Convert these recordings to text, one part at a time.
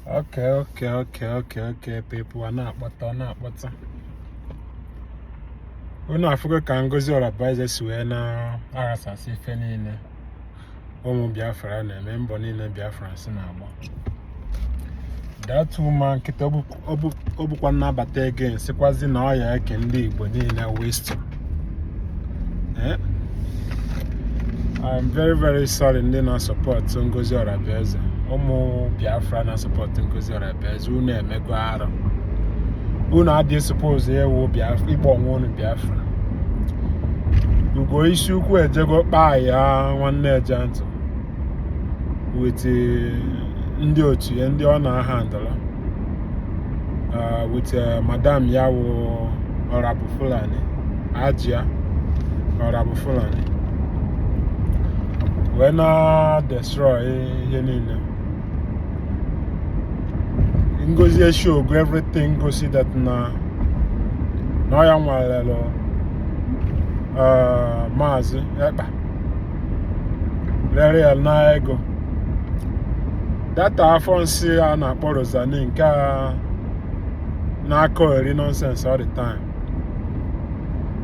Okay, people, a na-akpọta, ọ na-akpọta. Unu afụgo ka Ngozi Orabueze si wee na-aghasasị ife niile ụmụ Biafra na-eme, mbọ niile Biafra si na-agba. That woman nkịta ọ bụkwa nnabata again, sịkwazi na ọ ya eke ndị Igbo niile waste. Eh? I'm very, very sorry, ndị na-support Ngozi Orabueze. Ụmụ Biafra na-support Ngozi Orabueze, unu emego arụ. Unu adịghị suppose ewu Biafra, ịkpọ onwe unu Biafra. Ugo isi ukwu ejego kpaa ya nwanne ejentụ with ndị otu ya, ndị ọ na-ahandle with madam ya wụ Ọrabụ Fulani, Ajia Ọrabụ Fulani, wee na destroy ihe niile. Ngozi eshogo everything, gosi that na ọ ya nwalere Maazị Ekpa, rere ya na ego data afọ nsị a na-akpọ Rosaline, nke a na-akọ eri nonsense all the time.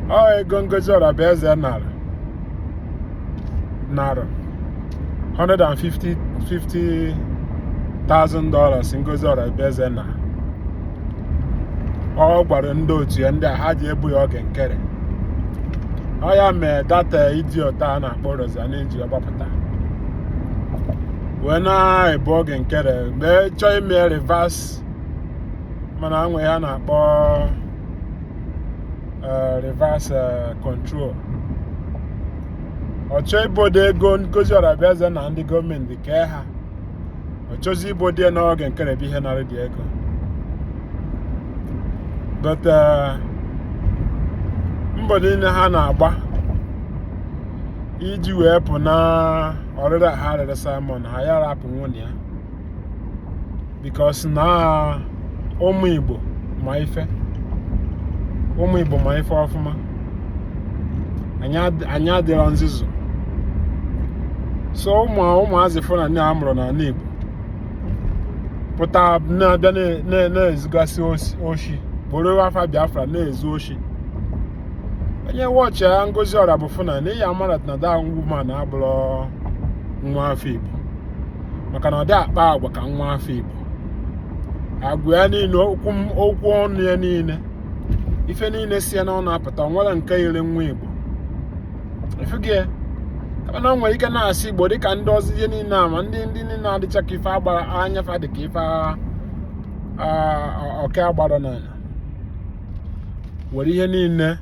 Ọ ego Ngozi Orabueze nara 150 $50,000. Ngozi Orabueze na ọ gwara ndị otu ya, ndị a ha ji ebu ya oge nkere. Ọ ya mee data idiot a na-akpọ Rosaline ji gbapụta wee na-ebu oge nkere mgbe chọọ ime reverse, mana nwe ya na-akpọ reverse control. Ọ chọọ ibodo ego Ngozi Orabueze na ndị gọọmenti kee ha. Ọ chọzi ibodo ya n'oge nkere bụ ihe nara dị ego, but mbọ niile ha na-agba iji wee pụ na ọrịrị ha rịrị Simon, ha ya rapụ nwunye ya, because na ụmụ Igbo ma ife, ụmụ Igbo ma ife ọfụma. Anyị adịrọ nzuzu. So ụmụazị Fulani a mụrụ n'ala Igbo pụta na-abịa na-ezugasị oshi, bụrụ afa Biafra na-ezu oshi. Onye watch ya Ngozi Ọra bụ Fulani ya amara na that woman abụrụ nwa afọ Igbo, maka na ọ dị akpa agwa ka nwa afọ Igbo. Agwa ya niile, okwu ọnụ ya niile, ife niile si ya n'ọnụ apụta, o nwere nke yiri nwa Igbo ifugie. Kama na o nwere ike na-asị Igbo dịka ndị ọzọ, ihe niile ama ndị niile adịcha ka ife agbara anya fa, dịka ife ọka agbara n'ala. Were ihe niile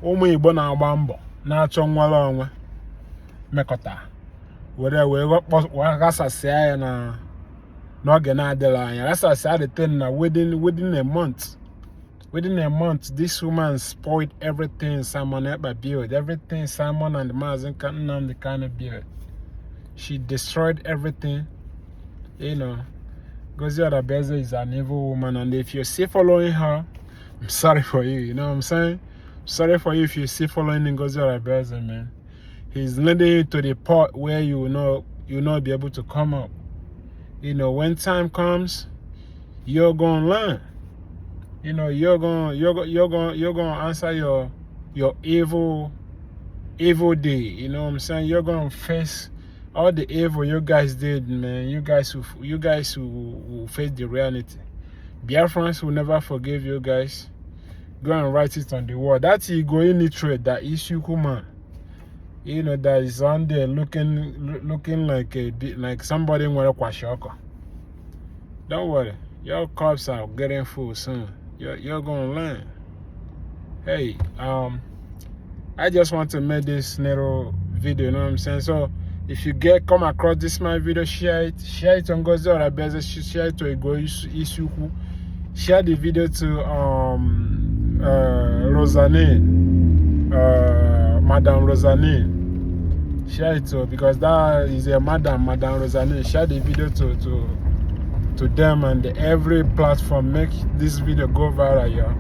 ụmụ Igbo na-agba mbọ na-achọ nnwere onwe mekọta were wee ghasasịa ya na n'oge na-adịghị anya, ghasasịa the thing na within a month. This woman spoiled everything Simon Ekpa built, everything Simon and Mazi Nnamdi Kanu built. She destroyed everything. Ngozi Orabueze is an evil woman, and if you're still following her, I'm sorry for you, you know what I'm saying? Sorry for you if you're still following Ngozi Orabueze, man. He's leading you to the part where you will not be able to come up. When time comes, you're gonna learn. You're gonna answer your evil, evil day. You know what I'm saying? You're gonna face all the evil you guys did, man. You guys will face the reality. Biafrans will never forgive you guys. Go and write it on the wall. That's Igbo illiterate, that Ishuku man. That is on there looking like a bit like somebody nwere kwashiorkor. Don't worry, your cups are getting full soon. You're gonna learn. Hey, I just want to make this little video, you know what I'm saying? So if you get come across this my video, share it. Share it on Ngozi Orabueze, share it to Ego Isuku, share the video to Rosaline, Madam Rosaline. Share it to, because that is a madam, Madam Rosaline. Share the video to them and every platform. Make this video go viral, yo.